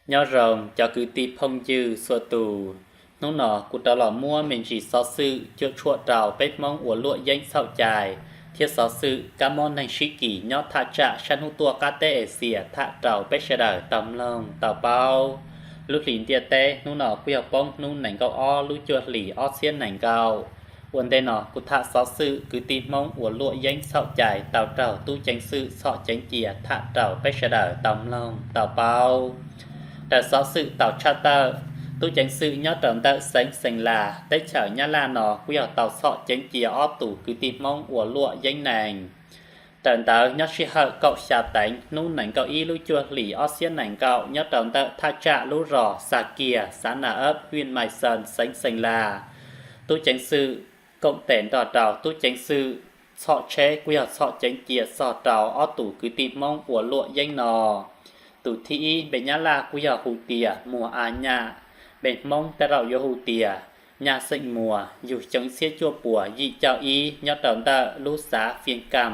Nyob zoo cov kwv tij phooj ywg txhua tus, hnub no kuv rov los muab me ntsis xov xwm cuam tshuam rau peb Hmoob ua luam yeeb txhaum cai thiab xov xwm kab mob neeg sib kis nyob thaj tsam sab hnub tuaj qab teb Axias tham rau peb sawv daws tau mloog tau paub. Lub hlis ntiaj teb hnub no kuj yog poob hnub nees nkaum ob lub cuaj hlis ob txhiab nees nkaum. Ua ntej no kuv tham xov xwm kwv tij Hmoob ua luam yeeb txhaum cai tau raug tub ceev xwm txhom ceev cia tham rau peb sawv daws tau mloog tau paub. Raws xov xwm tau tshaj tawm, tub ceev xwm nyob rau ntawm xeev Xees Las teb chaws Nyab Laj no kuj yog tau txhom ceev cia ob tug kwv tij Hmoob ua luam yeeb nees. Raws ntawd nyob sij hawm kaum xya teev hnub nees nkaum ib lub cuaj hlis ob txhiab nees nkaum nyob rau ntawm thaj tsam lub zos Xa Kiag xav Na Ab hwj Mai Xees xeev Xees Las, tub ceev xwm koom tes nrog rau tub ceev xwm txhom tsheb kuj yog txhom ceev cia txog rau ob tug kwv tij Hmoob ua luam yeeb no. Tus thib ib npe Nyab Laj kuj yog hu tias Muas A Nyaj, npe Hmoob tej zaum yuav hu tias Nyaj xeem Muas, yug xyoo txhiab cuaj puas yim caum ib nyob rau ntawm lub xav Fiaj Kam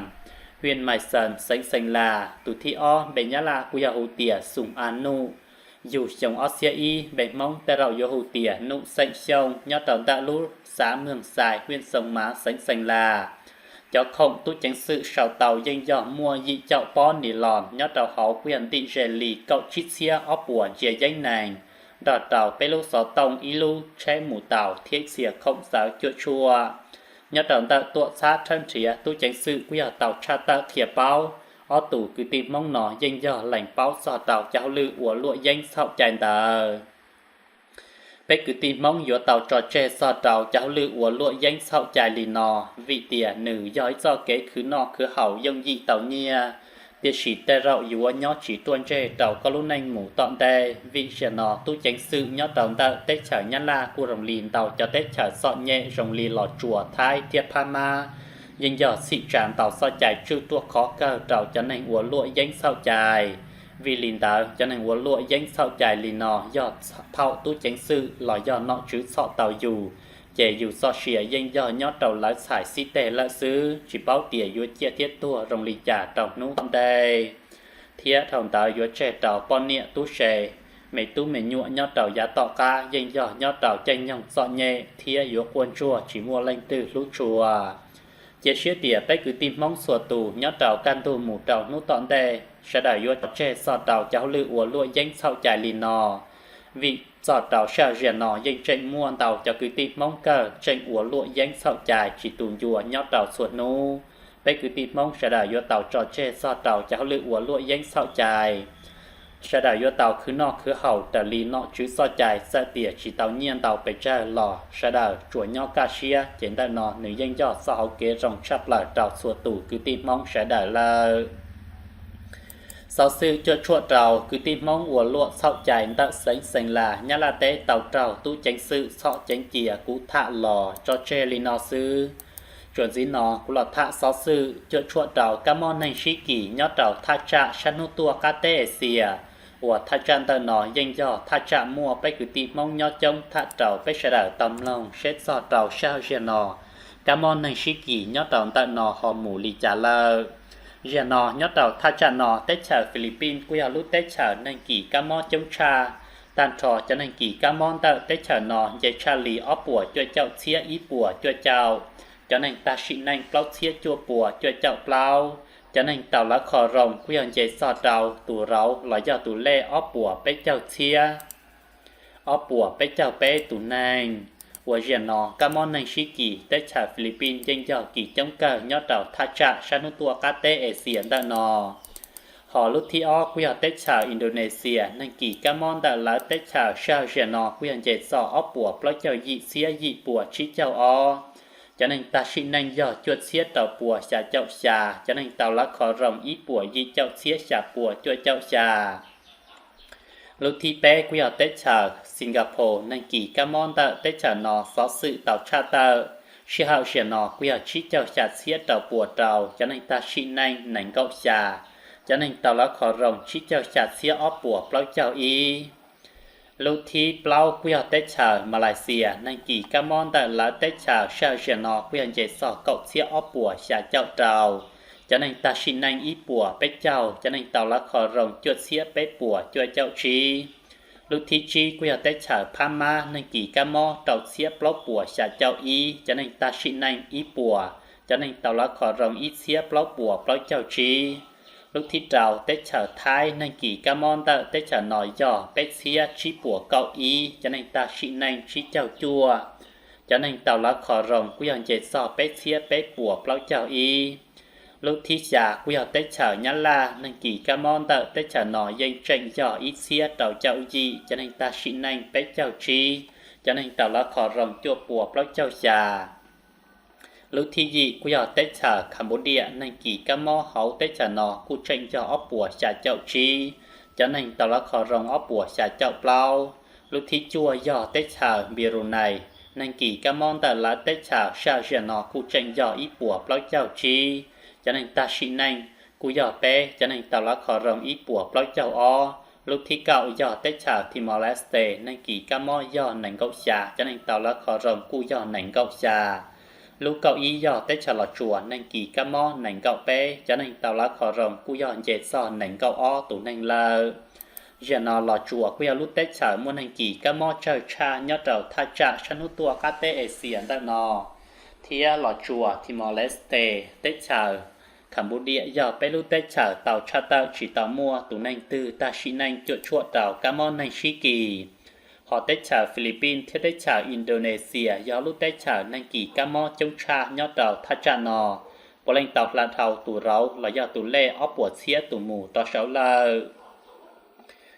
hwj Mai Xees xeev Xees Las. Tus thib ob npe Nyab Laj kuj yog hu tias Xum A Nuj, yug xyoo ob txhiab ib, npe Hmoob tej zaum yuav hu tias Nuj xeem Xyooj nyob rau ntawm lub xav Mweeg Xais hwj Xoo Mav xeev Xees Las. Cov khoom tub ceev xwm sau tau yeej yog muaj yim caum pob nis los nyob rau hauv kuj yog ntim ze li kaum tsib txhiab ob puas ntsia yeeb nees, nrog rau peb lub xov tooj, ib lub tsheb mus taus thiab ib txhia khoom txawv cuam tshuam. Nyob rau ntawm tuam txhab tshawb nrhiav tub ceev xwm kuj yog tau tshaj tawm qhia paub, ob tug kwv tij Hmoob no yeej yog lees paub txog rau cov hauj lwm ua luam yeeb txhaum cai ntawd. Peb kwv tij Hmoob yuav tau tso tseg txog rau cov hauj lwm ua luam yeeb txhaum cai li no, vim tias nws yog ib txoj kev khwv noj khwv haus yooj yim tau nyiaj, tiam sis tej zaum yuav nyob tsis ruaj ntseg rau koj lub neej mus tom ntej. Vim zaum no tub ceev xwm nyob rau ntawm teb chaws Nyab Laj kuj zoo li ntau cov teb chaws txom nyem zoo li Los Tsuas, Thaib thiab Phab Mab yeej yog txhim tsa ntau txoj cai tswj ruaj khov kawg rau cov neeg ua luam yeeb txhaum cai. Vim li ntawd cov neeg ua luam yeeb txhaum cai li no yog thaum tub ceev xwm los yog nom tswv txhom tau yus, ces yus txoj sia yeej yog nyob rau lawv txhais xib teg lawm xwb, tsis paub tias yuav ciaj thiab tuag zoo li cas rau hnub tom ntej. Thiab dhau ntawd yuav tseg rau poj niam tub se, me tub me nyuam nyob rau yav tom qab yeej yog nyob rau caij nyoog txom nyem thiab yuav quaj ntsuag tsis muaj leej twg hlub tshua. Cia siab tias peb kwv tij Hmoob txhua tus nyob rau kaj ntug mus rau hnub tom ntej sawv daws yuav tso tseg txog rau cov hauj lwm ua luam yeeb txhaum cai li no, vim txog rau sij hawm zaum no yeej tseem muaj ntau cov kwv tij Hmoob kawg tseem ua luam yeeb txhaum cai tsis tu ncua nyob rau txhua hnub. Peb kwv tij Hmoob sawv daws yuav tau tso tseg txog rau cov hauj lwm ua luam yeeb txhaum cai. Sawv daws yuav tau khwv noj khwv haus raws li nom tswv txoj cai, txawm tias tsis tau nyiaj ntau pes tsawg los sawv daws tsuas nyob kaj siab ces ntawm no nws yeej yog txoj hauv kev zoo tshaj plaws rau txhua tus kwv tij Hmoob sawv daws lawm. Xov xwm cuam tshuam rau kwv tij Hmoob ua luam txhaum cai ntawm xeev Xees Las Nyab Laj teb tau raug tub ceev xwm txhom ceev cia kuv tham los tso tseg li no xwb. Tsuas ntxiv no kuv los tham xov xwm cuam tshuam rau kab mob neeg sib kis nyob rau thaj tsam sab hnub tuaj qab teb Axias, uas thaj tsam ntawm no yeej yog thaj tsam muaj peb kwv tij Hmoob nyob coob, tham rau peb sawv daws tau mloog seb txog rau sij hawm zaum no kab mob neeg sib kis nyob rau ntawm no ho mus li cas lawm. Zaum no nyob rau thaj tsam no teb chaws Philippines kuj yog lub teb chaws neeg kis kab mob coob tshaj. Tag nrho cov neeg kis kab mob ntawm teb chaws no nce tshaj li ob puas cuaj caum txhiab ib puas cuaj caum, cov neeg tag sim neej plaub txhiab cuaj puas cuaj caum plaub, cov neeg tau lawv kho zoo kuj yog nce txog rau tus rauv los yog tus lej ob puas peb caug txhiab ob puas peb caug peb tus neeg. Uas zaum no kab mob neeg sib kis teb chaws Philippines yeej yog kis coob kawg nyob rau thaj tsam sab hnub tuaj qab teb Axias ntawm no. Ho lub thib ob kuj yog teb chaws Indonesia, neeg kis kab mob ntawm lawv teb chaws sij hawm zaum no kuj yog nce txog ob puas plaub caug yim txhiab yim puas tsib caug ob, cov neeg tag sim neej yog cuaj txhiab rau puas xya caum xya, cov neeg tau lawv kho zoo ib puas yim caum txhiab xya puas cuaj caum xya. Lub thib peb kuj yog teb chaws Singapore, neeg kis kab mob ntawm teb chaws no xov xwm tau tshaj tawm sij hawm zaum no kuj yog tsib caug xya txhiab rau puas rau, cov neeg tag sim neej nees nkaum xya, cov neeg tau lawv kho zoo tsib caug xya txhiab ob puas plaub caug ib. Lub thib plaub kuj yog teb chaws Malaysia, neeg kis kab mob ntawm lawv teb chaws sij hawm zaum no kuj yog nce txog kaum txhiab ob puas xya caum rau, cov neeg tag sim neej ib puas peb caug, cov neeg tau lawv kho zoo cuaj txhiab peb puas cuaj caum tsib. Lub thib tsib kuj yog teb chaws Phab Mab, neeg kis kab mob rau txhiab plaub puas xya caum ib, cov neeg tag sim neej ib puas, cov neeg tau lawv kho roos ib txhiab plaub puas plaub caug tsib. Lub thib rau teb chaws Thaib, neeg kis kab mob ntawm teb chaws no yog peb txhiab tsib puas kaum ib, cov neeg tag sim neej tsib caug cuaj, cov neeg tau lawv kho roos kuj yog nce txog peb txhiab peb puas plaub caug ib. Lub thib xya kuj yog teb chaws Nyab Laj, neeg kis kab mob ntawm teb chaws no yeej tseem yog ib txhiab rau caum yim, cov neeg tag sim neej peb caug tsib, cov neeg tau lawv kho roos cuaj puas plaub caug xya. Lub thib yim kuj yog teb chaws Cambodia, neeg kis kab mob hauv teb chaws no kuj tseem yog ob puas xya caum tsib, cov neeg tau lawv kho roos ob puas xya caum plaub. Lub thib cuaj yog teb chaws Brunei, neeg kis kab mob ntawm lawv teb chaws saj ziag no kuj tseem yog ib puas plaub caug tsib, cov neeg tag sim neej kuj yog peb, cov neeg tau lawv kho roos ib puas plaub caug ob. Lub thib kaum yog teb chaws Timor-Leste, neeg kis kab mob yog nees nkaum xya, cov neeg tau lawv kho roos kuj yog nees nkaum xya. Lub kaum ib yog teb chaws Los Tsuas, neeg kis kab mob nees nkaum peb, cov neeg tau lawv kho roos kuj yog nce txog nees nkaum ob tus neeg lawm. Ziag no Los Tsuas kuj yog lub teb chaws muaj neeg kis kab mob tsawg tshaj nyob rau thaj tsam sab hnub tuaj qab teb Axias ntawm no, thiab Los Tsuas, Timor-Leste, teb chaws Cambodia yog peb lub teb chaws tau tshaj tawm tsis tau muaj tus neeg twg tag sim neej cuam tshuam rau kab mob neeg sib kis. Hos teb chaws Philippines thiab teb chaws Indonesia yog lub teb chaws neeg kis kab mob coob tshaj nyob rau thaj tsam no, puav leej tau hla dhau tus rauv los yog tus lej ob puas txhiab tus mus rov saud lawm.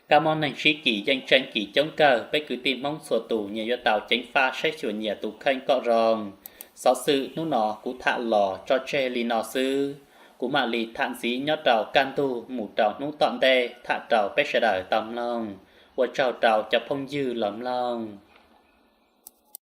Kab mob neeg sib kis yeej tseem kis coob kawg, peb kwv tij Hmoob txhua tus nyias yuav tau ceev faj saib xyuas nyias tus kheej kom zoo. Xov xwm hnub no kuv tham los tso tseg li no xwb, kuv mam li tham ntxiv nyob rau kaj ntug mus rau hnub tom ntej tham rau peb sawv daws tau mloog. Ua tsaug rau cov phooj ywg los mloog.